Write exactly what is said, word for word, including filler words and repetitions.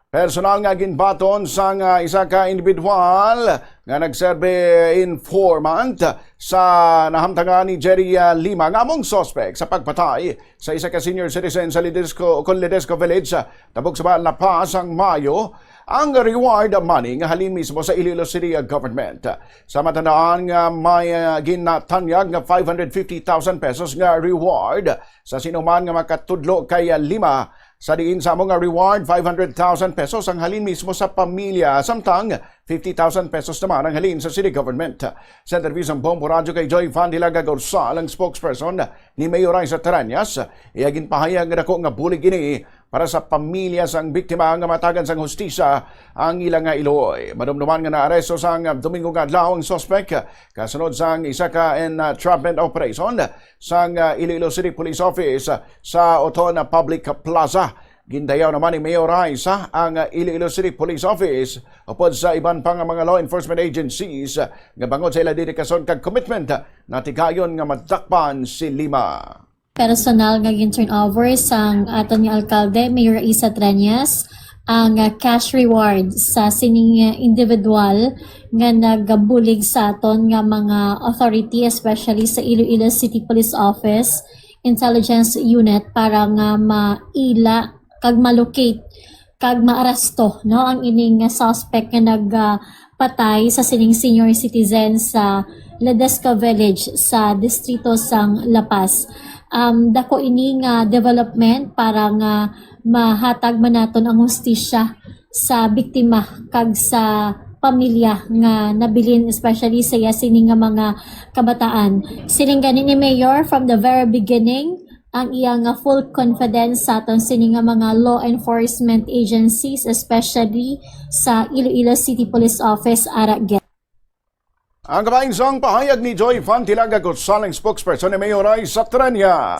Personal nga ginbaton sang, ah, isa ka individual nga nagserbi informant sa nahamtangan ni Jerry, ah, Lima nga among suspek sa pagpatay sa isa ka senior citizen sa Ledesco, kon Ledesco Village, ah, tabok sa La Paz ang Mayo, ang reward money nga halin mismo sa Iloilo City, ah, government. Sa matandaan nga may, ah, ginatanyag nga five hundred fifty thousand pesos nga reward sa sinuman nga makatudlo kay, ah, Lima, sa diin sa amo nga reward, five hundred thousand pesos ang halin mismo sa pamilya, samtang fifty thousand pesos naman ang halin sa city government. Sa interview sang Bombo Radyo kay Joy Van Dilaga Gorsal, ang spokesperson ni Mayor Raisa Tarañas, iya ginpahayag nga dako nga bulig ini para sa pamilya sang biktima nga matagan sang hustisya ang ila nga iloy. Madumduman nga naaresto sang Domingo nga adlaw ang suspek kasunod sang isa ka entrapment operation sang, ah, Iloilo City Police Office, ah, sa Oton Public Plaza. Gindayaw naman ni Mayor Raisa ang, ah, Iloilo City Police Office upod sa iban pa nga mga law enforcement agencies, ah, nga bangod sa ila dedikasyon kag commitment, ah, natigayon nga madakpan si Lima. Personal nga gin-turn over sang aton nga alkalde, Mayor Raisa Treñas, ang, ah, cash reward sa sining, ah, individual nga nagabulig sa aton nga mga authority, especially sa Iloilo City Police Office Intelligence Unit, para nga maila kag ma-locate kag maaresto, no, ang ining, ah, suspect nga nag, ah, patay sa sining senior citizen sa Ledesco Village sa distrito sang La Paz. Um, dako ini nga development para nga mahatag man naton ang hustisya sa biktima kag sa pamilya nga nabilin, especially sa iya sini nga mga kabataan. Siling gani ni Mayor, from the very beginning, ang iya nga full confidence sa aton sini nga mga law enforcement agencies, especially sa Iloilo City Police Office, ara gid. Ang kabahin sang pahayag ni Joy Van Tilaga Gonzalez, spokesperson ni Mayor Raisa Treñas.